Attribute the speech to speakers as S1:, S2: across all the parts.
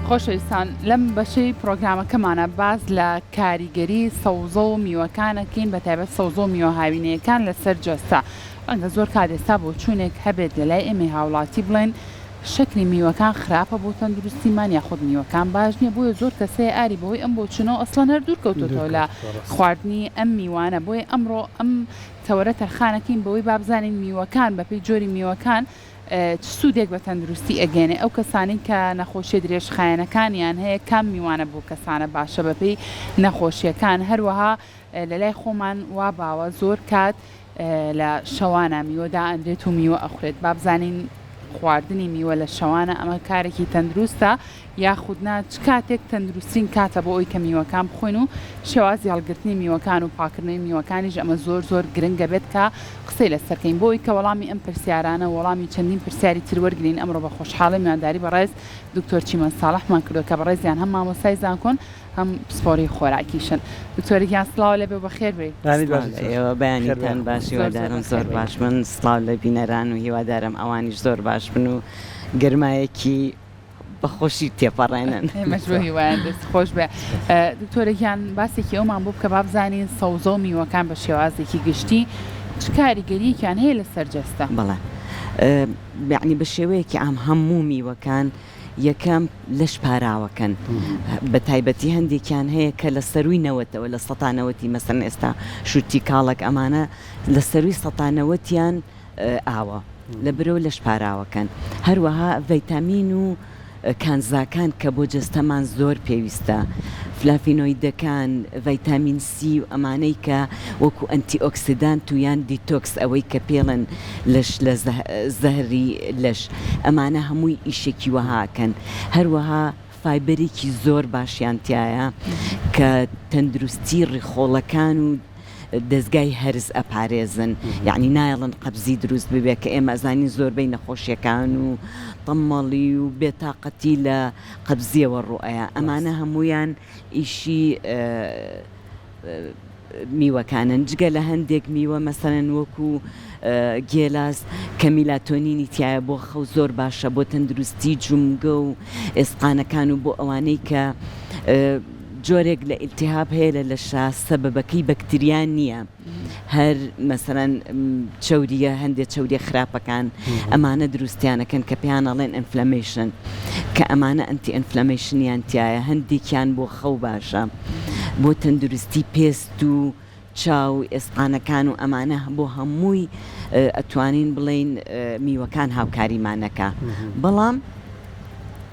S1: خۆشەویستان لەم بەشەی پرۆگرامەکەمانە باس لە کاریگەری سەوزە و میوەکان ئەکەین بە تایبەت سەوزە و میوە هاوینەیەکان لەسەر جەستە ڕەنگە زۆر کات ئێستا بۆچوونێک هەبێت لە لای ئێمەی هاوڵاتی بڵێن شەکری میوەکان خراپە بۆ تەندروستیمان یاخود میوەکان باش نییە بۆیە زۆر کەس هەیە ئاری بەهۆی ئەم بۆچوونەوە ئەسڵەن هەر دوور کەوتۆتەوە لە خواردنی ئەم میوانە بۆیە ئەمڕۆ ئەم تەوەرە تەرخانەکەین بەوەی با بزانین میوەکان بەپێی جۆری میوەکان چ سوودێک بە تەندروستی ئەگەیەنێ؟ ئەو کەسانەی کە نەخۆشیە درێژخایەنەکانیان هەیە کام میوانە بۆ کەسانە باشە بەپێی نەخۆشیەکان؟ هەروەها لەلای خۆمان وا باوە زۆر کات لە شەوانە میوە دائەنرێت و میوە ئەخورێت با بزانین خواردنی میوە لە شەوانە ئەمە کارێکی تەندروستە یاخود نا چ کاتێک تەندروسترین کاتە بۆ ئەوی کە میوەکان بخۆین و شێوازی هەڵگرتنی میوەکان و پاکردنەوەی میوەکانیش ئەمە زۆر زۆر گرنگە بێت کە قسەی لەسەر کەین بۆ ئەوی کە وەڵامی ئەم پرسیارانە و وەڵامی چەندین پرسیاری تر وەرگرین ئەمڕۆ بە خۆشحاڵی میوانداری بەڕێز دکتۆر چیمەن ساڵحمان کردووە کە بەڕێزیان هەم مامۆستای زانکۆن هەم پسپۆری خۆراکیشن. دکتۆر گیان سڵاو لێبێ و بەخێر بێی.
S2: بەیانیت باش دکتۆر. ئێوە بەیانیتان باش هیوادارم زۆر باش بن سڵاو لە بینەران و هیوادارم ئەوانیش زۆر باش بن و گەرمایەکی بە خۆشی تێپەڕێنن.
S1: ئێمەش بەو هیوایەن دەست خۆش بێ. دکتۆرە گیان باسێکی ئەومان بۆ بکە با بزانین سەوزە و میوەکان بە شێوازێکی گشتی چ کاریگەریەکیان هەیە لەسەر جەستە؟
S2: بەڵێ یەعنی بە شێوەیەکی عام هەموو میوەکان یەکەم لەش پاراوەکەن بە تایبەتی هەندێکیان هەیە کە لە سەرووی نەوەتەوە لە سەتا نەوەتی مەسەلەن ئێستا شووتی کاڵەک ئەمانە لە سەرووی سەتا نەوەتیان ئاوە لە برۆ لەش پاراوەکەن هەروەها ڤیتامین و کانزاکان کە بۆ جەستەمان زۆر پێویستە فلافینۆیدەکان ڤیتامین سی و ئەمانەی کە وەکو ئەنتی ئۆکسیدانت و یان دیتۆکس ئەوەی کە پێڵێن لەش لە زەهری لەش ئەمانە هەمووی ئیشێکی وەها ئەکەن هەروەها فایبەرێکی زۆر باشیان تیایە کە تەندروستی ڕیخۆڵەکان و دەزگای هەرس ئەپارێزن یەعنی نایەڵن قەبزی دروست ببێ کە ئێمە ئەزانین زۆربەی نەخۆشیەکان و تەممەڵی و بێتاقەتی لە قەبزیەوە ڕوئەیا ئەمانە هەموویان ئیشی میوەکانن جگە لە هەندێک میوە مەسەلەن وەکو گێلاس کە میلاتۆنینی تیایە بۆ خەو زۆر باشە بۆ تەندروستی جومگە و ئێسقانەکان و بۆ ئەوانەی کە جۆرێک لە ئیلتیهاب هەیە لە لەشا سەبەبەکەی بەکتریا نییە هەر مەسەلەن چەوریە هەندێ چەوریە خراپەکان ئەمانە دروستیانەکەن کە پێیان ئەڵێن inflammation کە ئەمانە anti inflammation یان تیایە هەندێکیان بۆ خەو باشە بۆ تەندروستی پێست و چاو و ئێسقانەکان و ئەمانە بۆ هەمووی ئەتوانین بڵێین میوەکان هاوکاریمانەکا بەڵام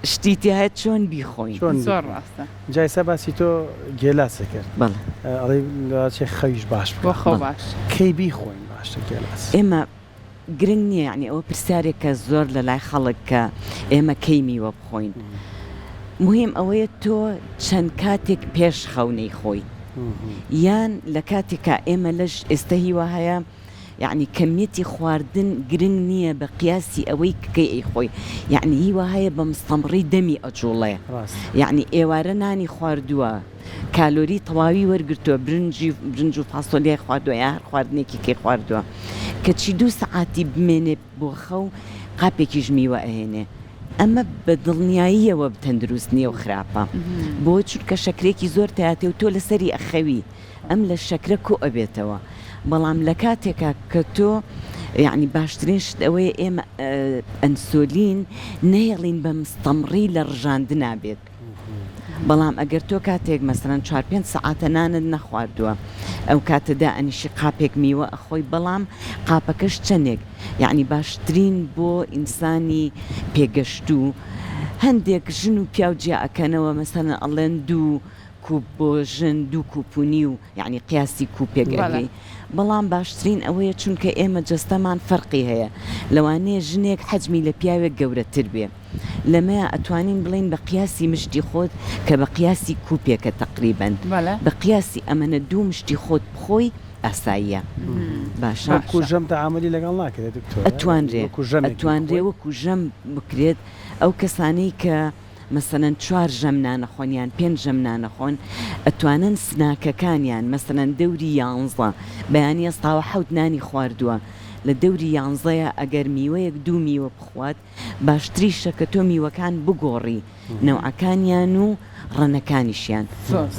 S2: شتی تیایە چۆن بیخۆین.
S3: چۆن
S1: زۆر ڕاستە.
S3: جا ئیستا باسی تۆ گێلاست کرد
S2: بەڵێ.
S3: ئەڵێی لەوەچێ خەویش باش
S1: بکا. بۆ خەو باش.
S3: کەی بیخۆین باشتر گێلاس؟
S2: ئێمە گرنگ نییە یانی ئەوە پرسیارێکە زۆر لە لای خەڵک کە ئێمە کەی میوە بخۆین موهیم ئەوەیە تۆ چەند کاتێک پێش خەو نەیخۆی یان لە کاتێکا ئێمە لەش ئێستە هیوا هەیە یەعنی کەمیەتی خواردن گرنگ نییە بە قیاسی ئەوەی کەی ئەیخۆی یەعنی هیوا هەیە بە مستەمڕی دەمی ئەجوڵێ یەعنی ئێوارە نانی خواردووە کالۆری تەواوی وەرگرتووە برنجی برنج و فاسۆلیای خواردووە یا هەر خواردنێکی کەی خواردووە کەچی دوو سەعاتی بمێنێ بۆ خەو قاپێکیش میوە ئەهێنێ ئەمە بە دڵنیاییەوە تەندروست نییە و خراپە بۆ چونکە شەکرێکی زۆر تیاتێ و تۆ لەسەری ئەخەوی ئەم لە شەکرە کۆ ئەبێتەوە بەڵام لە کاتێکا کە تۆ یەعنی باشترین شت ئەوەیە ئێمە ئەنسۆلین نەهێڵین بە مستەمڕی لە ڕژاندنا بێت بەڵام ئەگەر تۆ کاتێک مەسەلەن چوار پێنج سەعاتە نانت نەخواردووە ئەو کاتە دائەنیشی قاپێک میوە ئەخۆی بەڵام قاپەکەش چەنێک یەعنی باشترین بۆ ئینسانی پێگەشتوو هەندێک ژن و پیاو جیا ئەکەنەوە مەسەلەن ئەڵێن دوو کوپ بۆ ژن دوو کوپ و نیو یەعنی قیاسی کوپێک ئەکەی بەڵام باشترین ئەوەیە چونکە ئێمە جەستەمان فەرقی هەیە لەوانەیە ژنێک حەجمی لە پیاوێک گەورەتر بێ لەمەیا ئەتوانین بڵێین بە قیاسی مشتی خۆت کە بە قیاسی کوپێکە تەقریبەن بە قیاسی ئەمەنە دوو مشتی خۆت بخۆی ئاساییە باشە.
S3: وەکو ژەم تەعامولی لەگەڵ ناکرێت دکتۆر؟
S2: ئەتوانرێ ئەتوانرێ وەکو ژەم بکرێت ئەو کەسانەی کە مەسەلەن چوار ژەم نانەخۆن یان پێنج ژەم نانەخۆن ئەتوانن سناکەکانیان مەسەلەن دەوری یانزە بەیانی هەستاوە حەوت نانی خواردووە لە دەوری یانزەیە ئەگەر میوەیەک دوو میوە بخوات. باشتریشە کە تۆ میوەکان بگۆڕی نەوعەکانیان و ڕەنەکانیشیان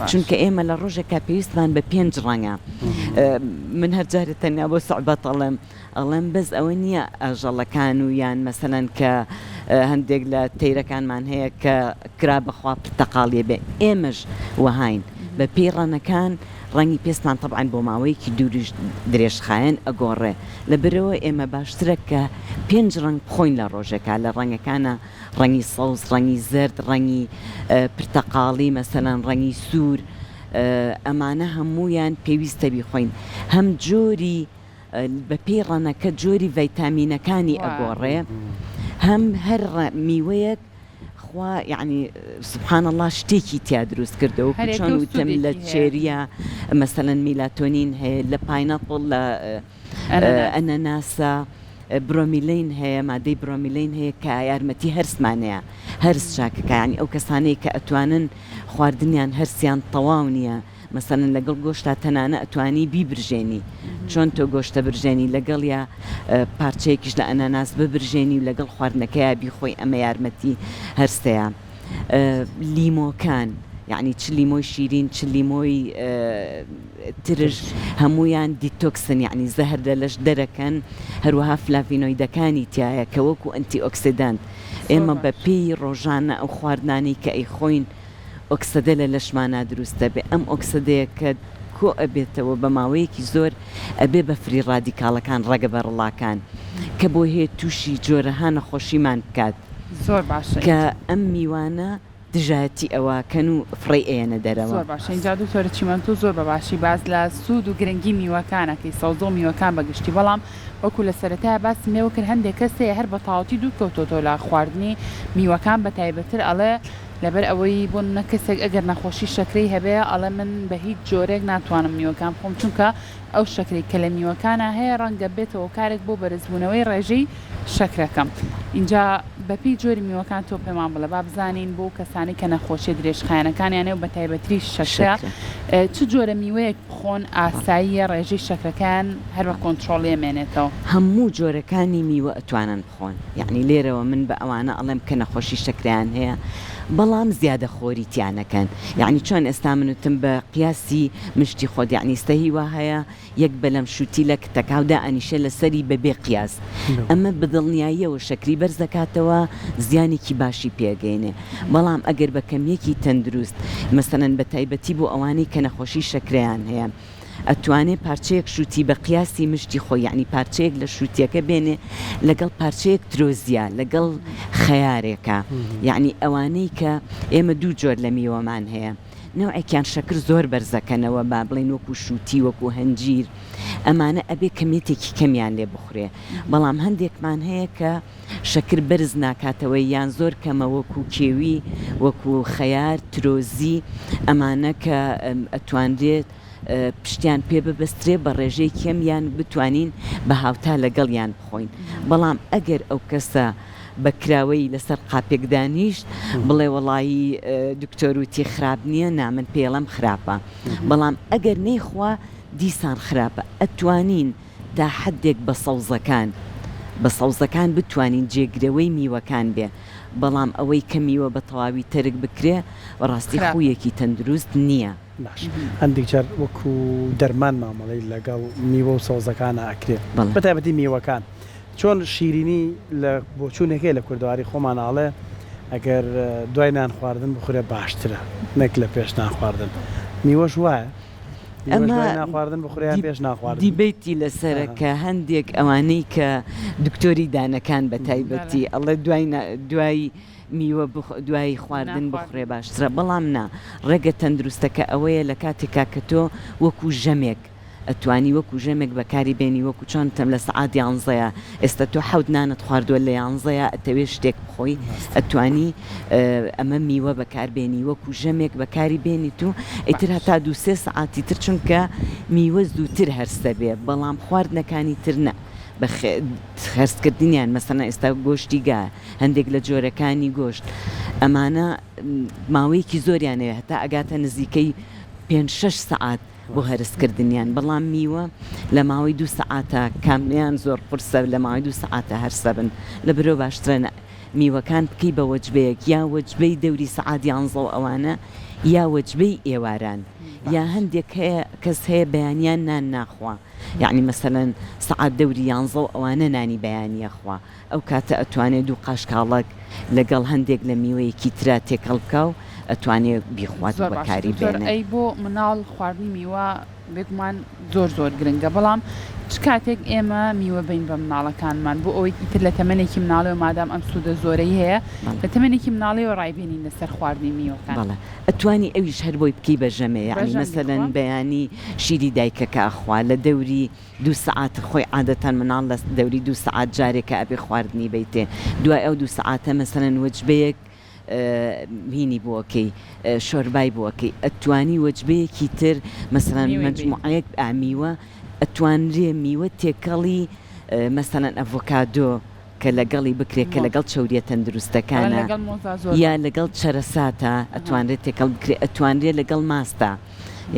S2: چونکە ئێمە لە ڕۆژێکا پێویستمان بە پێنج ڕەنگە من هەر جارێ تەنیا بۆ سوعبەت ئەڵێم ئەڵێم بەس ئەوە نییە ئاژەڵەکان و یان مەسەلەن کە هەندێک لە تەیرەکانمان هەیە کە کرا بەخوا پرتەقاڵیە بێ ئێمەش وەهاین بە پێی ڕەنەکان ڕەنگی پێستمان تەبعەن بۆ ماوەیەکی دووریش درێژخایەن ئەگۆڕێ لەبەرئەوە ئێمە باشترە کە پێنج ڕەنگ بخۆین لە ڕۆژێکا لە ڕەنگەکانا ڕەنگی سەوز، ڕەنگی زەرد، ڕەنگی پرتەقاڵی مەسەلەن ڕەنگی سوور ئەمانە هەموویان پێویستە بیخۆین هەم جۆری بەپێی ڕەنەکە جۆری ڤیتامینەکانی ئەگۆڕێ هەم هەر میوەیەک خوا یەعنی سبحان اللە شتێکی تیا دروست کردوە وەکو چۆن وتم لە چێریە مەسەلەن میلاتۆنین هەیە لە پاینەپڵ لە ئەنەناسە برۆمیلین هەیە مادەی برۆمیلین هەیە کە یارمەتی هەرسمان هەیە هەرس چاکەکە یانی ئەو کەسانەی کە ئەتوانن خواردنیان هەرسیان تەواو نییە مەسەلەن لەگەڵ گۆشتا تەنانە ئەتوانی بیبرژێنی چۆن تۆ گۆشتە برژێنی لەگەڵیا پارچەیەکیش لە ئەناناس ببرژێنی و لەگەڵ خواردنەکەیا بیخۆی ئەمە یارمەتی هەرسەیە لیمۆکان یەعنی چ لیمۆی شیرین چ لیمۆی ترش هەموویان دیتۆکسن یەعنی زەهر لە لەش دەرەکەن هەروەها فلاڤینۆیدەکانی تیایە کە وەکو ئەنتی ئۆکسیدانت ئێمە بە پێی ڕۆژانە ئەو خواردنانەی کە ئەیخۆین ئۆکسەدە لە لەشمانا دروست دەبێ ئەم ئۆکسەدەیە کە کۆ ئەبێتەوە بە ماوەیەکی زۆر ئەبێ بە فری ڕادیکاڵەکان ڕەگە بەڕڵاکان کە بۆ هەیە توشی جۆرەها نەخۆشیمان بکات
S1: زۆر باشە
S2: کە ئەم میوانە دژایەتی ئەوە کەن و فڕێی ئەیەنە دەرەوە.
S1: زۆر باشە ئینجا دکتۆرە چیمەن تۆ زۆر بە باشی باس لە سوود و گرنگی میوەکان ئەکەی سەوزە و میوەکان بە گشتی بەڵام وەکو لە سەرەتایا باسم لێوە کرد هەندێک کەس هەیە هەر بە تەواوەتی دوور کەوتۆتەوە لە خواردنی میوەکان بە تایبەتر ئەڵێ لەبەر ئەوەی بۆ نمونە کەسێک ئەگەر نەخۆشی شەکرەی هەبێ ئەڵێ من بە هیچ جۆرێک ناتوانم میوەکان بخۆم چونکە ئەو شەکرەی کە لە میوەکانا هەیە ڕەنگە بێتە هۆکارێک بۆ بەرزبوونەوەی ڕێژەی شەکرەکەم ئینجا بەپێی جۆری میوەکان تۆ پێمان بڵێ با بزانین بۆ کەسانی کە نەخۆشیە درێژخایەنەکانیان هەیە و بەتایبەتریش شەکرە چ جۆرە میوەیەک بخۆن ئاساییە ڕێژەی شەکرەکەیان هەر بە کۆنترۆڵی ئەمێنێتەوە؟
S2: هەموو جۆرەکانی میوە ئەتوانن بخۆن یەعنی لێرەوە من بە ئەوانە ئەڵێم کە نەخۆشی شەکرەیان هەیە بەڵام زیادە خۆری تیا نەکەن یەعنی چۆن ئێستا من وتم بە قیاسی مشتی خۆت یەعنی ئیستا هی وا هەیە یەک بەلەم شوتی لە کتەکاو دائەنیشێ لەسەری بە بێ قیاس ئەمە بەدڵنیاییەوە شەکری بەرز دەکاتەوە زیانێکی باشی پێگەینێ بەڵام ئەگەر بە کەمیەکی تەندروست مەسەلەن بە تایبەتی بۆ ئەوانەی کە نەخۆشی شەکرەیان هەیە ئەتوانێ پارچەیەک شوتی بە قیاسی مشتی خۆی یەعنی پارچەیەک لە شوتیەکە بێنێ لەگەڵ پارچەیەک ترۆزیا لەگەڵ خەیارێکا یەعنی ئەوانەی کە ئێمە دوو جۆر لە میوەمان هەیە نەوعێکیان شەکر زۆر بەرزەکەنەوە با بڵێین وەکو شوتی وەکو هەنجیر ئەمانە ئەبێ کەمیەتێکی کەمیان لێ بخورێ بەڵام هەندێکمان هەیە کە شەکر بەرز ناکاتەوە یان زۆر کەمە وەکو کێوی وەکو خەیار ترۆزی ئەمانە کە ئەتوانرێت پشتیان پێ ببەسترێ بە ڕێژەی کەم یان بتوانین بە هاوتا لەگەڵیان بخۆین بەڵام ئەگەر ئەو کەسە بە کراوەیی لەسەر قاپێک دانیشت بڵێ وەڵایی دکتۆر وتی خراپ نییە نا من پێڵێم خراپە بەڵام ئەگەر نەیخوا دیسان خراپە ئەتوانین تا حەدێک بە سەوزەکان بە سەوزەکان بتوانین جێگرەوەی میوەکان بێ بەڵام ئەوەی کە میوە بە تەواوی تەرک بکرێ بەڕاستی خوویەکی تەندروست نییە.
S3: باش هەندێک جار وەکو دەرمان مامەڵەی لەگەڵ میوە و سەوزەکانا ئەکرێ بە تایبەتی میوەکان چۆن شیرینی لە بۆچوونێک هەیە لە کوردەواری خۆمان ئاڵێ ئەگەر دوای نان خواردن بخورێ باشترە نەک لە پێش نان خواردن میوەش وایە؟
S2: ئەمە دیبەیتی لەسەرە کە هەندێک ئەوانەی کە دکتۆری دانەکان بە تایبەتی ئەڵێ دوای دوای میوە دوای خواردن بخورێ باشترە بەڵام نا ڕێگە تەندروستەکە ئەوەیە لە کاتێکا کە تۆ وەکو ژەمێک ئەتوانی وەکو ژەمێک بەکاری بێنی وەکو چۆن تەم لە سەعات یانزەیە ئێستا تۆ حەوت نانت خواردووە لە یانزەیە ئەتەوێ شتێک بخۆی ئەتوانی ئەمە میوە بەکار بێنی وەکو ژەمێک بەکاری بێنیت و ئیتر هەتا دوو سێ سەعاتی تر چونکە میوە زووتر هەرس دەبێ بەڵام خواردنەکانی تر نا بە هەرسکردنیان مەسەلەن ئێستا گۆشتی گا هەندێک لە جۆرەکانی گۆشت ئەمانە ماوەیەکی زۆریان ئەوێ هەتا ئەگاتە نزیکەی پێنج شەش سەعات بۆ هەرس کردنیان بەڵام میوە لە ماوەی دوو سەعاتا کامیان زۆر قورسە لە ماوەی دوو سەعاتا هەرس ئەبن لە برۆ باشترە. میوەکان بکەی بە وەجبەیەک یا وەجبەی دەوری سەعات یانزە و ئەوانە یا وەجبەی ئێواران یا هەندێک هەیە کەس هەیە بەیانیان نان ناخوا یەعنی مەسەلەن سەعات دەوری یانزە و ئەوانە نانی بەیانی ئەخوا ئەو کاتە ئەتوانێ دوو قاش کاڵەک لەگەڵ هەندێک لە میوەیەکی ترا تێکەڵ بکا و ئەتوانێ بیخوات و
S1: زۆر باشە
S2: بەکاری
S1: دکتۆر
S2: بێنێ.
S1: ئەی بۆ مناڵ خواردنی میوە بێگومان زۆر زۆر گرنگە بەڵام چ کاتێک ئێمە میوە بەین بە مناڵەکانمان بۆ ئەوەی ئیتر لە تەمەنێکی مناڵیەوە مادام ئەم سوودە زۆرەی هەیە
S2: بەڵێ.
S1: لە تەمەنێکی مناڵیەوە ڕایبێنین لەسەر خواردنی میوەکان.
S2: بەڵێ ئەتوانی ئەویش هەر بۆی بکەی بە ژەمێ
S1: بە
S2: یەعنی
S1: ژەم
S2: مەسەلەن
S1: بیخوا.
S2: بەیانی شیری دایکەکە ئەخوا لە دەوری دوو سەعات خۆی عادەتەن مناڵ لە دەوری دوو سەعات جارێکە ئەبێ خواردنی بەیتێ دوای ئەو دوو سەعاتە مەسەلەن وەجبەیەک هینی بۆ ئەکەی شۆربای بۆ ئەکەی ئەتوانی وەجبەیەکی تر مەسەلەن
S1: میوەی بەیتێ.
S2: مەجموعەیەک ئا میوە ئەتوانرێ میوە تێکەڵی مەسەلەن ئەڤۆکادۆ کە لەگەڵی بکرێ کە
S1: مۆز.
S2: لەگەڵ چەوریە
S1: ئەڵێن
S2: تەندروستەکانە
S1: لەگەڵ مۆزا زۆر
S2: یا
S1: باشە.
S2: لەگەڵ چەرەساتە
S1: ئەها.
S2: ئەتوانرێ تێکەڵ بکرێ ئەتوانرێ لەگەڵ ماستە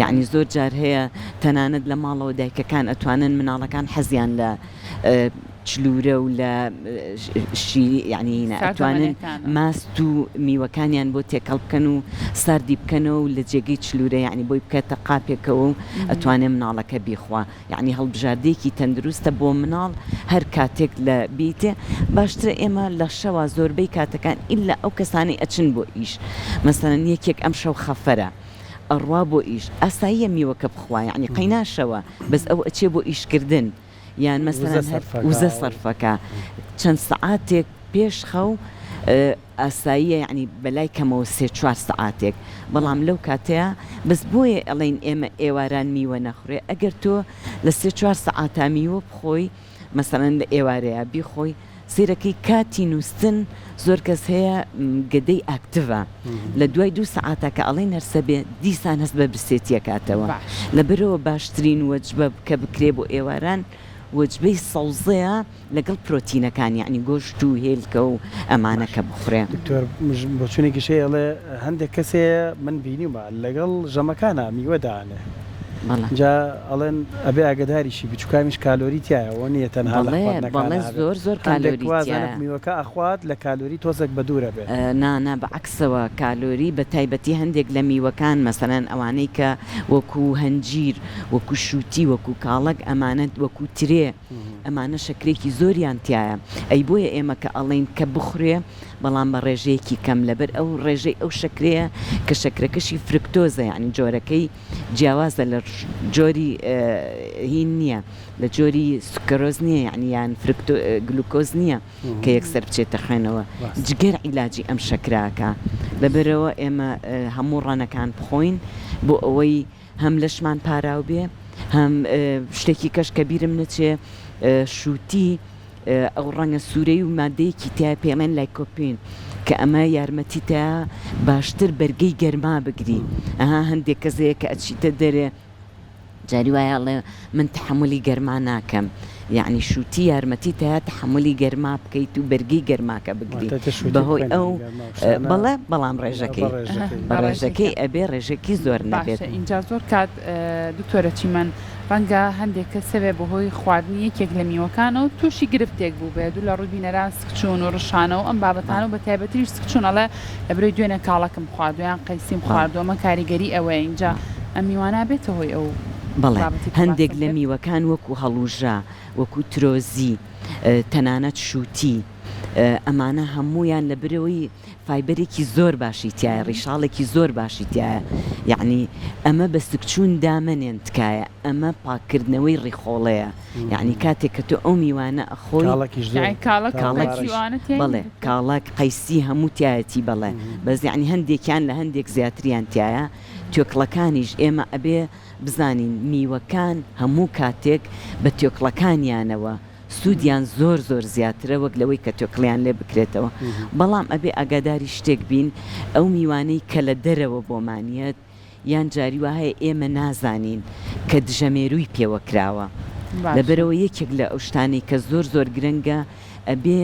S2: یەعنی زۆر جار هەیە تەنانەت لە ماڵەوە دایکەکان ئەتوانن مناڵەکان حەزیان لە چلورە و لە شیری یەعنی هینە ئەتوانن
S1: ساردەمەنیەکانە.
S2: ماست و میوەکانیان بۆ تێکەڵ بکەن و ساردی بکەنەوە و لە جێگەی چلورە یەعنی بۆی بکەتە قاپێکەوە و ئەتوانێ مناڵەکە بیخوا. یەعنی هەڵبژاردەیەکی تەندروستە بۆ مناڵ هەر کاتێک لە بیتێ باشترە ئێمە لە شەوا زۆربەی کاتەکان ئیلا ئەو کەسانەی ئەچن بۆ ئیش مەسەلەن یەکێک ئەم شەو خەفەرە ئەڕوا بۆ ئیش ئاساییە میوەکە بخوا یەعنی قەینا شەوە بەس ئەو ئەچێ بۆ ئیش کردن یان
S3: وزە
S2: مەسەلەن هەر
S3: سەرفەکا
S2: وزە
S3: و
S2: سەرفەکا چەند سەعاتێک پێش خەو ئاساییە یەعنی بەلای کەمەوە سێ چوار سەعاتێک بەڵام لەو کاتەیا بەس بۆیە ئەڵێین ئێمە ئێواران میوە نەخورێ ئەگەر تۆ لە سێ چوار سەعاتا میوە بخۆی مەسەلەن لە ئێوارەیا بیخۆی سەیرەکەی کاتی نوستن زۆر کەس هەیە گەدەی ئاکتڤە لە دوای دوو سەعاتا کە ئەڵێین هەرسە بێ دیسان هەست بە برسێتی ئەکاتەوە
S1: باش.
S2: لەبەرئەوە باشترین وەجبە کە بکرێ بۆ ئێواران وەجبەی سەوزەیە لەگەڵ پرۆتینەکان یەعنی گۆشت و هێلکە و ئەمانە
S3: باشە
S2: کە بخورێ.
S3: دکتۆر بۆچونێکیش هەیە ئەڵێ هەندێک کەس هەیە من بینیومە لەگەڵ ژەمەکانا میوە دائەنێ
S2: بەڵێ.
S3: جا ئەڵێن ئەبێ ئاگەداریشی بی چونکە ئەمیش کالۆری تیایە ئەوە نیە تەنها لە
S2: بەڵێ
S3: خواردنەکانا
S2: بەڵێ
S3: هەبێ
S2: زۆر زۆر
S3: هەندێک
S2: کالۆری
S3: وازانم
S2: تیایە.
S3: میوەکە ئەخوات لە کالۆری تۆزێک بەدوورە بێ.
S2: نا نا بە عەکسەوە کالۆری بە تایبەتی هەندێک لە میوەکان مەسەلەن ئەوانەی کە وەکو هەنجیر وەکو شوتی وەکو کاڵەک ئەمانە وەکو ترێ ئەمانە شەکرێکی زۆریان تیایە ئەی بۆیە ئێمە کە ئەڵێین کە بخورێ بەڵام بە ڕێژەیەکی کەم لەبەر ئەو ڕێژەی ئەو شەکرەیە کە شەکرەکەشی فرکتۆزە یانی جۆرەکەی جیاوازە لە جۆری هین نییە لە جۆری سکەرۆز نییە یانی یان فرکتۆ گلوکۆز نییە کە یەکسەر بچێتە خوێنەوە جگەر عیلاجی ئەم شەکرەکە لەبەرەوە ئێمە هەموو ڕەنەکان بخۆین بۆ ئەوەی هەم لەشمان پاراو بێ هەم شتێکی کەش کە بیرم نەچێ شووتی ئەو ڕەنگە سوورەی و مادەیەکی تیا پێڵێن لایکۆپین کە ئەمە یارمەتی تا باشتر بەرگەی گەرما بگری ئەها هەندێک کەس هەیە کە ئەچیتە دەرێ جاری وایە ئەڵێ من تەحەمولی گەرما ناکەم یەعنی شووتی یارمەتی تایە تەحەمولی گەرما بکەیت و بەرگەی گەرماکە بگری
S3: واتە شووتی
S2: بەهۆی
S3: بخۆین
S2: ئەو
S3: هەم گەرما و شتانە
S2: بەڵێ بەڵام
S3: بە
S2: ڕێژەکەی
S3: ڕێژەکەی
S2: بە
S1: بە
S2: ڕێژەکەی
S1: ڕێژەکەی
S2: ئەبێ ڕێژەکی زۆر نەبێت.
S1: باشە ئینجا زۆر کات دکتۆرە چیمەن ڕەنگە هەندێک کەس هەبێ بەهۆی خواردنی یەکێک لە میوەکانەوە تووشی گرفتێک بووبێت و لە ڕووی بینەران سکچوون و ڕشانە و ئەم بابەتانە و بە تایبەتیش سکچوون ئەڵێ لەبرۆی دوێنێ کاڵەکم خواردووە یان قەیسیم خواردووە ئەمە کاریگەری ئەوەیە ئینجا ئەم میوانە ئەبێتە هۆی ئەو
S2: بەڵێ
S1: بابەتەی کە
S2: هەندێک
S1: باسم
S2: لە
S1: کرد؟
S2: میوەکان وەکو هەڵوژە وەکو ترۆزی تەنانەت شووتی ئەمانە هەموویان لەبرۆی فایبەرێکی زۆر باشی تیایە ڕیشاڵێکی زۆر باشی تیایە یەعنی ئەمە بە سکچوون دامەنێن تکایە ئەمە پاککردنەوەی ڕیخۆڵەیە یەعنی کاتێک کە تۆ ئەو میوانە ئەخۆی
S3: کاڵەکیش زۆر
S1: یەعنی کاڵەک و
S2: کاڵەکیش
S1: قەیسی و ئەوانە تیای
S2: بەڵێ
S1: نیە دکتۆر؟
S2: کاڵەک قەیسی هەموو تیایەتی بەڵێ بەس یەعنی هەندێکیان لە هەندێک زیاتریان تیایە توێکڵەکانیش ئێمە ئەبێ بزانین میوەکان هەموو کاتێک بە توێکڵەکانیانەوە سوودیان زۆر زۆر زیاترە وەک لەوەی کە توێکڵیان لێ بکرێتەوە بەڵام ئەبێ ئاگاداری شتێک بین ئەو میوانەی کە لە دەرەوە بۆمان یەت یان جاری وا هەیە ئێمە نازانین کە دژە مێرووی پێوە کراوە
S1: باشە.
S2: لەبەرئەوە یەکێک لە ئەو شتانەی کە زۆر زۆر گرنگە ئەبێ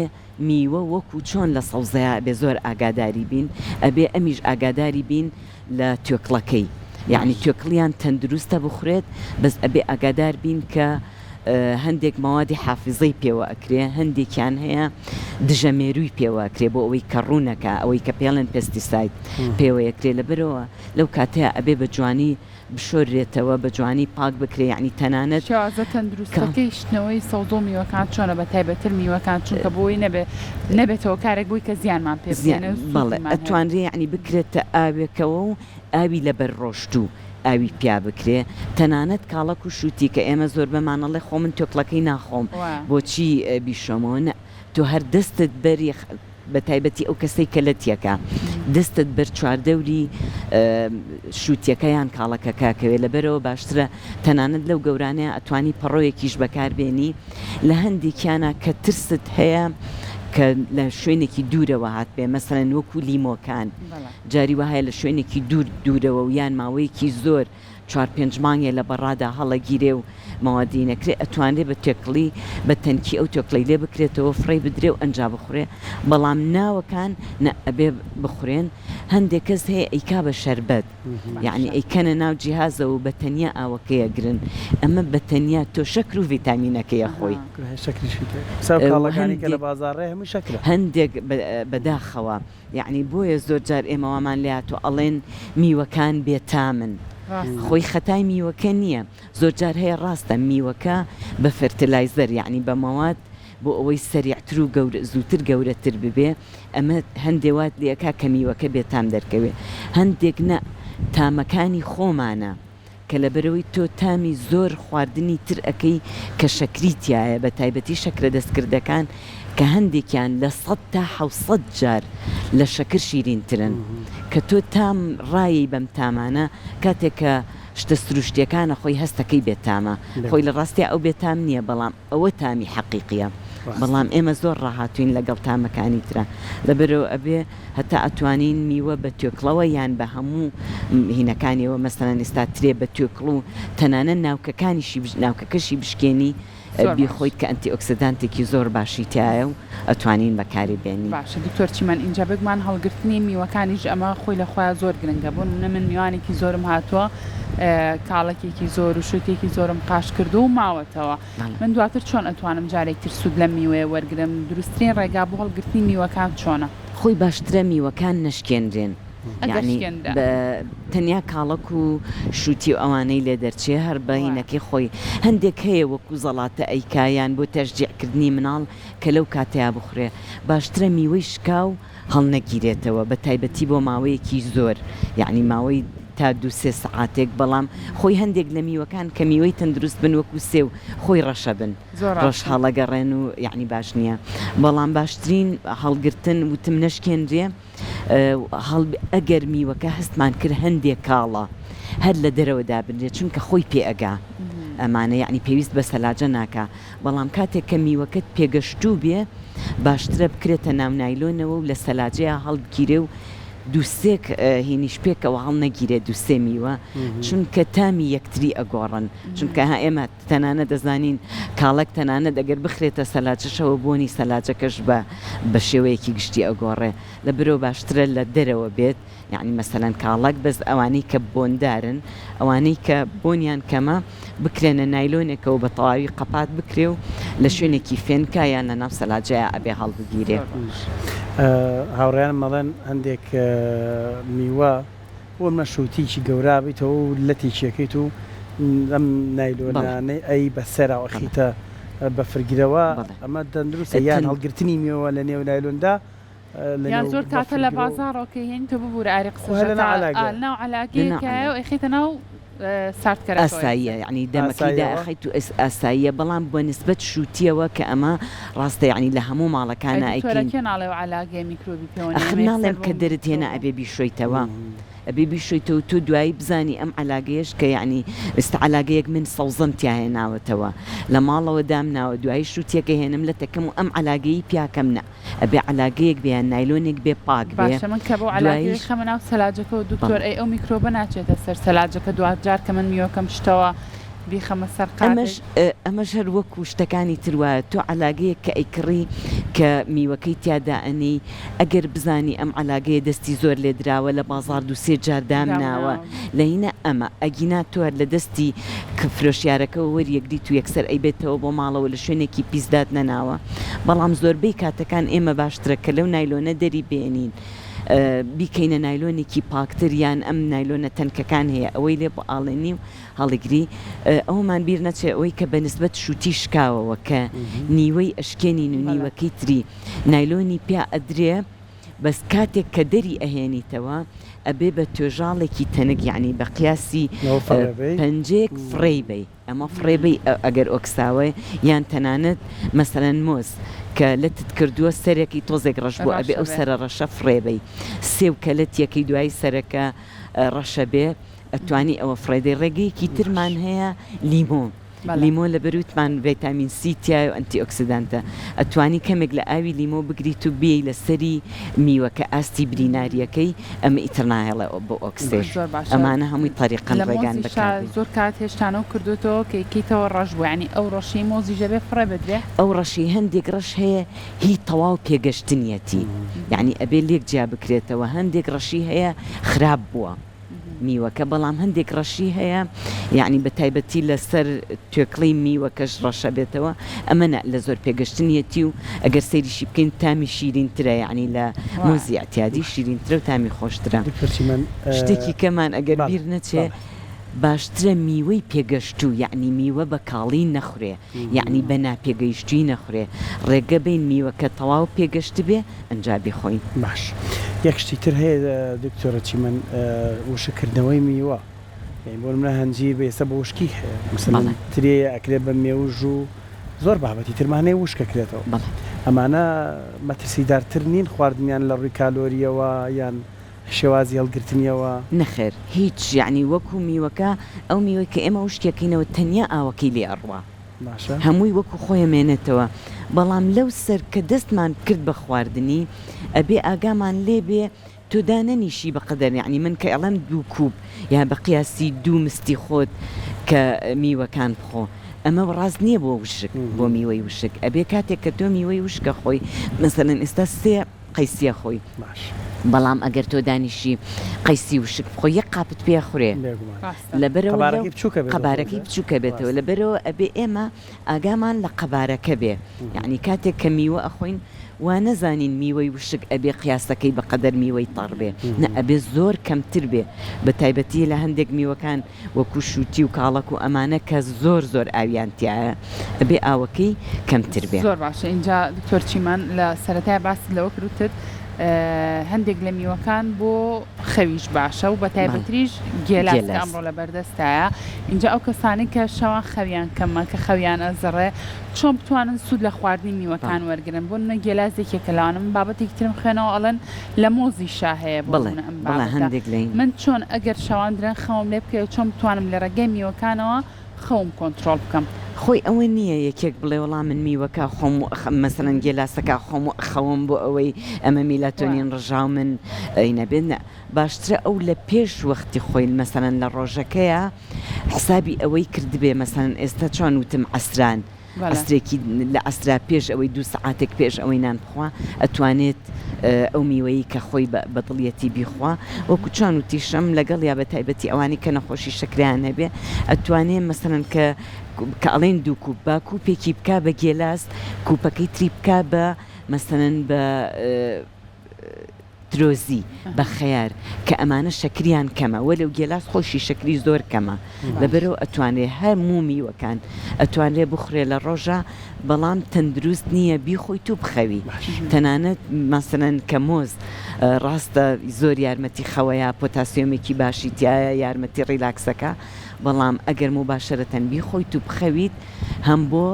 S2: میوە وەکو چۆن لە سەوزەیا ئەبێ زۆر ئاگاداری بین ئەبێ ئەمیش ئاگاداری بین لە توێکڵەکەی یەعنی
S1: باشە.
S2: توێکڵیان تەندروستە بخورێت بەس ئەبێ ئاگادار بین کە. هەندێک مەوادی حافیزەی پێوە ئەکرێ هەندێکیان هەیە دژە مێرووی پێوە ئەکرێ بۆ ئەوەی کە ڕوو نەکا ئەوەی کە پێڵێن pesticide پێوەیەکرێ لەبەرئەوە لەو کاتەیا ئەبێ بە جوانی بشۆررێتەوە بە جوانی پاک بکرێ یەعنی تەنانەت
S1: شێوازە تەندروستەکەی شتنەوەی سەوزە و میوەکان چۆنە بە تایبەتتر میوەکان چونکە بۆی نەبێ نەبێتە هۆکارێک بۆی کە زیانمان پێ
S2: بگەیەنێ و بەڵێ
S1: سوودمان هەبێ.
S2: ئەتوانرێ یەعنی بکرێتە ئاوێکەوە و ئاوی لەبەر ڕۆشتوو ئاوی پیا بکرێ تەنانەت کاڵەک و شوتی کە ئێمە زۆربەمان ئەڵێ خۆ من توێکڵەکەی ناخۆم بۆچی بیشۆمەوە نە تۆ هەر دەستت بەری بە تایبەتی ئەو کەسەی کە لەتیەکە دەستت بەر چواردەوری شوتیەکە یان کاڵەکەکە کەوێ لەبەرەوە باشترە تەنانەت لەو گەورانەیە ئەتوانی پەڕۆیەکیش بەکاربێنی لە هەندێکیانە کە ترست هەیە کە لە شوێنێکی دوورەوە هاتبێ مەسەلەن وەکو لیمۆکان جاری وا هەیە لە شوێنێکی دوور دوورەوە و یان ماوەیەکی زۆر چوار پێنج مانگێ لە بەڕادا هەڵەگیرێ و مەوادی نەکرێ ئەتوانرێ بە توێکڵی بە تەنکی ئەو توێکڵەی لێ بکرێتەوە فڕێی بدرێ و ئەنجا بخورێ بەڵام ناوەکان نا ئەبێ بخورێن هەندێ کەس هەیە ئەیکا بە شەربەت یەعنی ئەیکەنە ناو جیهازەوە و بە تەنیا ئاوەکەی ئەگرن ئەمە بە تەنیا تۆ شەکر و ڤیتامینەکەی ئەخۆی.
S3: شەکریشی تێ ساو کاڵەکانی کە لە بازاڕێ هەمووی شەکرە.
S2: هەندێک بەداخەوە یەعنی بۆیە زۆر جار ئێمە وامان لێهاتوە ئەڵێن میوەکان بێتامن خۆی خەتای میوەکە نیە زۆر جار هەیە ڕاستە میوەکە بە fertilizer یەعنی بە مەواد بۆ ئەوەی سەریعتر و گەورە زووتر گەورەتر ببێ ئەمە هەندێ وات لێئەکا کە میوەکە بێتام دەرکەوێ هەندێک نا تامەکانی خۆمانە کە لەبەرئەوەی تۆ تامی زۆر خواردنی تر ئەکەی کە شەکری تیایە بە تایبەتی شەکرە دەستکردەکان کە هەندێکیان لە سەد تا 700 جار لە شەکر شیرینترن کە تۆ تام ڕایەی بەم تامانە کاتێک کە شتە سروشتیەکانە خۆی هەستەکەی بێتامە خۆی لە ڕاستیا ئەو بێتام نیە بەڵام ئەوە تامی حەقیقیە بەڵام ئێمە زۆر ڕاهاتوین لەگەڵ تامەکانی ترا لەبەرئەوە ئەبێ هەتا ئەتوانین میوە بە توێکڵەوە یان بە هەموو هینەکانیەوە مەسەلەن ئیستا ترێ بە توێکڵ و تەنانەت ناوکەکانیشی ناوکەکەشی بشکێنی بیخۆیت کە antioxidant ێکی زۆر باشی تیایە و ئەتوانین بەکاری بێنین.
S1: باشە دکتۆر چیمەن ئینجا بێگومان هەڵگرتنی میوەکانیش ئەمە خۆی لە خۆیا زۆر گرنگە بۆ نمونە من میوانێکی زۆرم هاتووە کاڵەکێکی زۆر و شوتێکی زۆرم قاش کردووە و ماوەتەوە من دواتر چۆن ئەتوانم جارێک تر سوود لەم میوەیە وەرگرم دروستترین ڕێگا بۆ هەڵگرتنی میوەکان چۆنە؟
S2: خۆی باشترە میوەکان نەشکێنرێن
S1: ئەگەر
S2: یانی
S1: شکێنرا.
S2: بە تەنیا کاڵەک و شوتی و ئەوانەی لێ دەرچێ هەر بە هینەکەی خۆی هەندێک هەیە وەکو زەڵاتە ئەیکا یان بۆ تەشجیع کردنی مناڵ کە لەو کاتەیا بخورێ باشترە میوەی شکاو هەڵنەگیرێتەوە بە تایبەتی بۆ ماوەیەکی زۆر یانی ماوەی تا دوو سێ سەعاتێک بەڵام خۆی هەندێک لە میوەکان کە میوەی تەندروست بن وەکو سێو خۆی ڕەشە بن ڕەش هەڵەگەڕێن و یانی باش نییە بەڵام باشترین هەڵگرتن وتم نەشکێنرێ ئەگەر میوەکە هەستمان کرد هەندێک کاڵە هەر لە دەرەوە دابنرێت چونکە خۆی پێ ئەگا ئەمانە یەعنی پێویست بە سەلاجە ناکا بەڵام کاتێک کە میوەکەت پێگەشتوو بێ باشترە بکرێتە ناو نایلۆنەوە و لە سەلاجەیا هەڵبگیرێ و دوو سێ هینیش پێکەوە هەڵنەگیرێ دوو سێ میوە چونکە تامی یەکتری ئەگۆڕن چونکە ها ئێمە تەنانەت دەزانین کاڵەک تەنانەت ئەگەر بخرێتە سەلاجەشەوە بۆنی سەلاجەکەش بە بە شێوەیەکی گشتی ئەگۆڕێ لە برۆ باشترە لە دەرەوە بێت یەعنی مەسەلەن کاڵەک بەس ئەوانەی کە بۆندارن ئەوانەی کە بۆنیان کەمە بکرێنە نایلۆنێکەوە بە تەواوی قەپات بکرێ و لە شوێنێکی فێنکا یان لە ناو سەلاجەیا ئەبێ هەڵبگیرێ.
S3: هاوڕێیانم ئەڵێن هەندێک میوە بۆ نمونە شوتیکی گەورە بیتەوە و لەتێکی ئەکەیت و ئەم نایلۆنانەی ئەی بە سەرا و ئەخیتە بەفرگرەوە ئەمە تەندروستە یان هەڵگرتنی میوە لە نێو نایلۆندا
S1: یان زۆر کاتە لە بازاڕەوە کە هێنی تۆ ببورە ئاری قسەش ئەکا ناو عەلاگەیەکایە و ئەیخەیتە ناو ساردکەرەکەوە
S2: ئاساییە یەعنی دەمەکەی دائەخەیت و ئاساییە بەڵام بە نسبەت شوتیەوە کە ئەمە ڕاستە یەعنی لە هەموو ماڵەکانا
S1: ئەی دکتۆرە
S2: ئەیکەین.
S1: کێ ناڵێ ئەو عەلاگەیە میکرۆبی پێوە نیە
S2: ئەخر
S1: ئێمە یەکسەر
S2: ناڵێم
S1: بۆ
S2: کە دەرت هێنا
S1: میکرۆبە.
S2: ئەبێ بیشۆیتەوە ئەبێ بیشۆیتەوە تۆ دوایی بزانی ئەم عەلاگەیەش کە یەعنی ئێستا عەلاگەیەک من سەوزەم تیا هێناوەتەوە لە ماڵەوە دامناوە دوایی شوتیەکە هێنم لەتەکەم و ئەم عەلاگەیی پیاکەم نا ئەبێ عەلاگەیەک بێ یان نایلۆنێک بێ پاک بێ
S1: باشە من کە بەو عەلاگەیە
S2: دواییش
S1: خەمە ناو سەلاجەکەوە دکتۆر
S2: بەڵێ.
S1: ئەی ئەو میکرۆبە ناچێتە سەر سەلاجەکە دواجار کە من میوەکەم شتەوە. بیخەمە سەر
S2: ئەمەش
S1: قاپێک؟
S2: ئەمەش هەر وەکو شتەکانی تر وایە تۆ عەلاگەیەک کە ئەیکڕی کە میوەکەی تیا دائەنێی ئەگەر بزانی ئەم عەلاگەیە دەستی زۆر لێ دراوە لە بازاڕ دوو سێ جار دامناوە
S1: دامناوە.
S2: لە هینە ئەمە ئەگینا تۆ هەر لە دەستی کە فرۆشیارەکەوە وەریەگریت و یەکسەر ئەیبەیتەوە بۆ ماڵەوە لە شوێنێکی پیس دات نەناوە بەڵام زۆربەی کاتەکان ئێمە باشترە کە لەو نایلۆنە دەری بێنین بیکەینە نایلۆنێکی پاکتر یان ئەم نایلۆنە تەنکەکان هەیە ئەوەی لێ بئاڵێنی و هەڵیگری ئەوەمان بیر نەچێ ئەوەی کە بە نسبەت شوتی شکاوەوە کە نیوەی ئەشکێنین و نیوەکەی تری نایلۆنی پیا ئەدرێ بەس کاتێک کە دەری ئەهێنیتەوە ئەبێ بە توێژاڵێکی تەنک یەعنی بە قیاسی پەنجەیەک فڕێی بەی. ئەمە فڕێ بەی ئەگەر ئۆکساوە یان تەنانەت مەسەلەن مۆز کە لەتت کردووە سەرێکی تۆزێک ڕەش بووە ئەبێ ئەو سەرە ڕەشە فڕێ بەی سێو کە لەتیەکەی دوایی سەرەکە ڕەشە بێ ئەتوانی ئەوە فڕێ دەی ڕێگەیەکی ترمان هەیە لیمۆ لیمۆ لەبەر وتمان ڤیتامین سی تیایە و ئەنتی ئۆکسیدانتە ئەتوانی کەمێک لە ئاوی لیمۆ بگریت و بێی لە سەری میوەکە ئاستی بریناریەکەی ئەمە ئیتر ناهێڵێ بۆ ئۆکسێ
S1: زۆر باشە
S2: ئەمانە هەمووی تەریقەن
S1: لە
S2: ڕێگان
S1: مۆزیشا
S2: بەکار بێن.
S1: زۆر کات هێشتانەو کردۆتەوە کە یکەیتەوە ڕەش بوو یانی ئەو ڕەشەی مۆزیش دەبێ فڕێ بدرێ؟
S2: ئەو ڕەشەی هەندێک ڕەش هەیە هی تەواو پێگەشتنیەتی یانی ئەبێ لێک جیا بکرێتەوە هەندێک ڕەشی هەیە خراپ بووە. میوەکە بەڵام هەندێک ڕەشی هەیە یەعنی بە تایبەتی لەسەر توێکڵی میوەکەش ڕەشە بێتەوە ئەمە نا لە زۆر پێگەشتنیەتی و ئەگەر سەیریشی بکەین تامی شیرینترە یەعنی لە مۆزی ئیعتیادی شیرینترە و تامی خۆشترە
S3: دکتۆر چیمەن
S2: شتێکی کەمان ئەگەر
S3: بەڵێ
S2: بیر نەچێ
S3: بەڵێ.
S2: باشترە میوەی پێگەشتوو یەعنی میوە بە کاڵی نەخورێ یەعنی بە ناپێگەیشتووی نەخورێ ڕێگە بەین میوەکە تەواو پێگەشتبێ ئەنجا بیخۆین.
S3: باش یەک شتی تر هەیە دکتۆرە چیمەن وشک کردنەوەی میوە یانی بۆ نمونە هەنجیر بە ئێستا بە وشکی هەیە مەسەلەن
S2: بەڵێ.
S3: ترێ ئەکرێ بە مێوژ و زۆر بابەتی ترمان هەیە وشک ئەکرێتەوە
S2: بەڵێ.
S3: ئەمانە مەترسیدارتر نین خواردنیان لە ڕووی کالۆریەوە یان شێوازی هەڵگرتنیەوە؟
S2: نەخێر هیچ یەعنی وەکو میوەکە ئەو میوەی کە ئێمە وشکیەکەینەوە تەنیا ئاوەکەی لێ ئەڕوا
S3: باشە.
S2: هەمووی وەکو خۆی ئەمێنێتەوە بەڵام لەو سەر کە دەستمان کرد بە خواردنی ئەبێ ئاگامان لێ بێ تۆ دانەنیشی بە قەدەر یەعنی من کە ئەڵێم دوو کوپ یا بە قیاسی دوو مستی خۆت کە میوەکان بخۆ ئەمە ڕاست نیە بۆ وشک بۆ میوەی وشک ئەبێ کاتێک کە تۆ میوەی وشکە خۆی مەسەلەن ئێستا سێ قەیسیە خۆی
S3: باش.
S2: بەڵام ئەگەر تۆ دانیشی قەیسی وشک بخۆی یەک قاپت پێ ئەخورێ
S3: بێگومان.
S1: ڕاستە.
S2: لەبەرئەوە لەو
S3: قەبارەکەی بچووکە بێتەوە
S2: قەبارەکەی
S3: تۆزێ.
S2: بچووکە بێتەوە
S3: ڕاستە.
S2: لەبەرئەوە ئەبێ ئێمە ئاگامان لە قەبارەکە بێ یەعنی کاتێک کە میوە ئەخۆین وا نەزانین میوەی وشک ئەبێ قیاسەکەی بە قەدەر میوەی تەڕ بێ نا ئەبێ زۆر کەمتر بێ بە تایبەتی لە هەندێک میوەکان وەکو شوتی و کاڵەک و ئەمانە کە زۆر زۆر ئاویان تیایە ئەبێ ئاوەکەی کەمتر بێ.
S1: زۆر باشە ئینجا دکتۆر چیمەن لە سەرەتای باست لەوە کرد وتت هەندێک لە میوەکان بۆ خەویش باشە و بە تایبەتریش گێلاس کە ئەمڕۆ لە بەردەستایە ئینجا ئەو کەسانەی کە شەوان خەویان کەمە کە خەویان ئەزڕێ چۆن بتوانن سوود لە خواردنی میوەکان وەرگرن بۆ نمونە گێلاس یەکێکە لەوانە من بابەتێکی ترم خوێنەوە ئەڵێن لە مۆزیشا هەیە بۆ
S2: بەڵێ
S1: نمونە ئەم
S2: بەڵێ
S1: بابەتە
S2: هەندێک لە
S1: من چۆن ئەگەر شەوان درەنگ خەوم لێ بکەوێت چۆن بتوانم لە ڕێگەی میوەکانەوە خەوم کۆنترۆڵ بکەم؟
S2: خۆی ئەوە نییە یەکێک بڵێ وەڵا من میوەکە ئەخۆم و ئەخەم مەسەلەن گێلاسەکە ئەخۆم و ئەخەوم بۆ ئەوەی ئەمە میلاتۆنین ڕژاو من ی نەبێت نا باشترە ئەو لە پێش وەختی خۆی مەسەلەن لە ڕۆژەکەیا حسابی ئەوەی کردبێ مەسەلەن ئێستا چۆن وتم عەسران عەسرێکی لە عەسرا پێش ئەوەی دوو سەعاتێک پێش ئەوەی نان بخوا ئەتوانێت ئەو میوەی کە خۆی بە دڵیەتی بیخوا وەکو چۆن وتیشم لەگەڵ یا بە تایبەتی ئەوانەی کە نەخۆشی شەکرەیان هەبێ ئەتوانێ مەسەلەن کە کە ئەڵێن دوو کوپ با کوپێکی بکا بە گێلاس کوپەکەی تری بکا بە مەسەلەن بە ترۆزی، بە خەیار، کە ئەمانە شەکریان کەمە وەلەو گێلاس خۆشی شەکری زۆر کەمە لەبەرئەوە ئەتوانرێ هە موو میوەکان ئەتوانرێ بخورێ لە ڕۆژا بەڵام تەندروست نییە بیخۆیت و بخەوی تەنانەت مەسەلەن کە مۆز ڕاستە زۆر یارمەتی خەوەیە پۆتاسیۆمێکی باشی تیایە یارمەتی ڕیلاکسەکە بەڵام ئەگەر موباشەرەتەن بیخۆیت و بخەویت هەم بۆ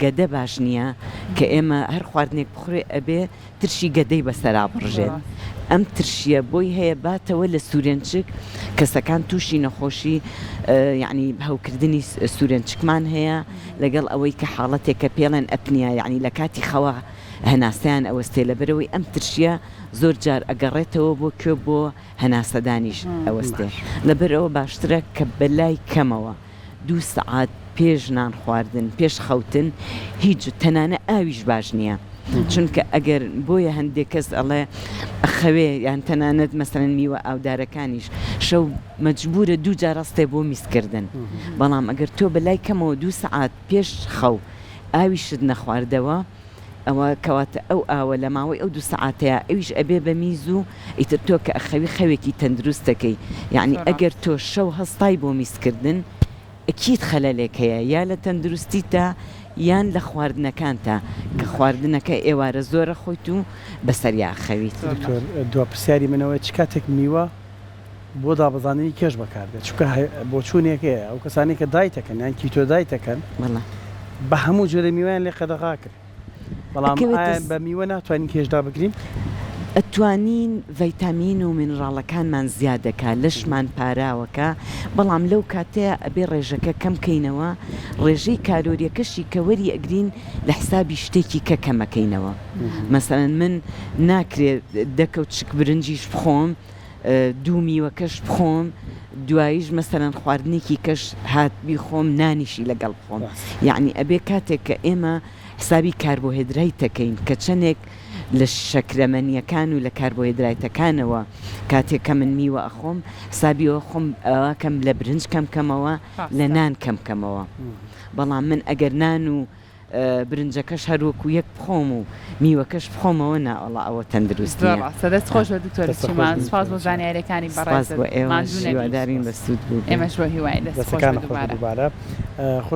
S2: گەدە باش نییە کە ئێمە هەر خواردنێک بخورێ ئەبێ ترشی گەدەی بەسەرا بڕژێت، ئەم ترشیە بۆی هەیە باتەوە لە سورێنچک، کەسەکان توشی نەخۆشی یەعنی هەوکردنی سورێنچکمان هەیە، لەگەڵ ئەوەی کە حاڵەتێکە پێڵێن ئەپنیا یەعنی لە کاتی خەوا هەناسەیان ئەوەستێ لەبەرئەوەی ئەم ترشیە زۆر جار ئەگەڕێتەوە بۆ کوێ بۆ هەناسەدانیش ئەوەستێ لەبەرئەوە باشترە کە بەلای کەمەوە. دوو سەعات پێش نان خواردن پێش خەوتن هیچ تەنانە ئاویش باش نییە چونکە ئەگەر بۆیە هەندێک کەس ئەڵێ ئەخەوێ یان تەنانەت مەسەلەن میوە ئاودارەکانیش شەو مەجبورە دوو جار هەستێ بۆ میزکردن بەڵام ئەگەر تۆ بەلای کەمەوە دوو سەعات پێش خەو ئاویشت نەخواردەوە ئەوە کەواتە ئەو ئاوە لە ماوەی ئەو دوو سەعاتەیا ئەویش ئەبێ بە میز و ئیتر تۆ کە ئەخەوی خەوێکی تەندروست دەکەی یەعنی ئەگەر تۆ شەو هەستای بۆ میزکردن ئەکید خەلەلێک هەیە یا لە تەندروستیتا یان لە خواردنەکانتا کە خواردنەکە ئێوارە زۆر ئەخۆیت و بەسەریا ئەخەویت.
S3: دکتۆر دوا پرسیاری من ئەوەیە چ کاتێک میوە بۆ دابەزاندنی کێش بەکاردێت چونکە بۆچوونێک هەیە ئەو کەسانەی کە دایت ئەکەن یان کیتۆ دایت ئەکەن بە هەموو جۆرە میوەیان لێ قەدەغا کرد بەڵام ئایا بە میوە ناتوانین کێش دابگرین؟
S2: ئەتوانین ڤیتامین و مینڕاڵەکانمان زیاد دەکا لەشمان پاراوەکە بەڵام لەو کاتەیا ئەبێ ڕێژەکە کەم کەینەوە ڕێژەی کالۆریەکەشی کە وەری ئەگرین لە حسابی شتێکی کە کەمەکەینەوە مەسەلەن من ناکرێ دە کەوچک برنجیش بخۆم دوو میوەکەش بخۆم دواییش مەسەلەن خواردنێکی کەش هات بیخۆم نانیشی لەگەڵ بخۆم یەعنی ئەبێ کاتێک کە ئێمە حسابی کاربۆهێدرایتەکەین کە چەنێک لە شەکرەمەنیەکان و لە کاربۆهێدرایتەکانەوە کاتێک کە من میوە ئەخۆم حسابی ئەوە خۆم ئەوەکەم لە برنج کەم کەمەوە لە نان کەم کەمەوە بەڵام من ئەگەر نان و برنجەکەش هەر وەکو یەک بخۆم و میوەکەش بخۆمەوە نا وەڵا ئەوە تەندروست
S1: زۆر نیە. ڕاستە دەست خۆش بێت دکتۆر
S3: دەستت خۆش
S1: چیمان
S3: بێت
S1: سوپاس
S3: دکتۆر
S1: بۆ
S3: چیمان.
S1: زانیاریەکانی
S2: سپاس
S1: بەڕێزت
S2: بۆ ئێوەش
S1: ماندوو نەبی
S2: هیوادارین بە سوود بووبێ.
S1: ئێمەش بەو هیوایەین دەست خۆش
S3: دەستەکانت
S1: بێت
S3: خۆش بێت
S1: دووبارە.
S3: دووبارە.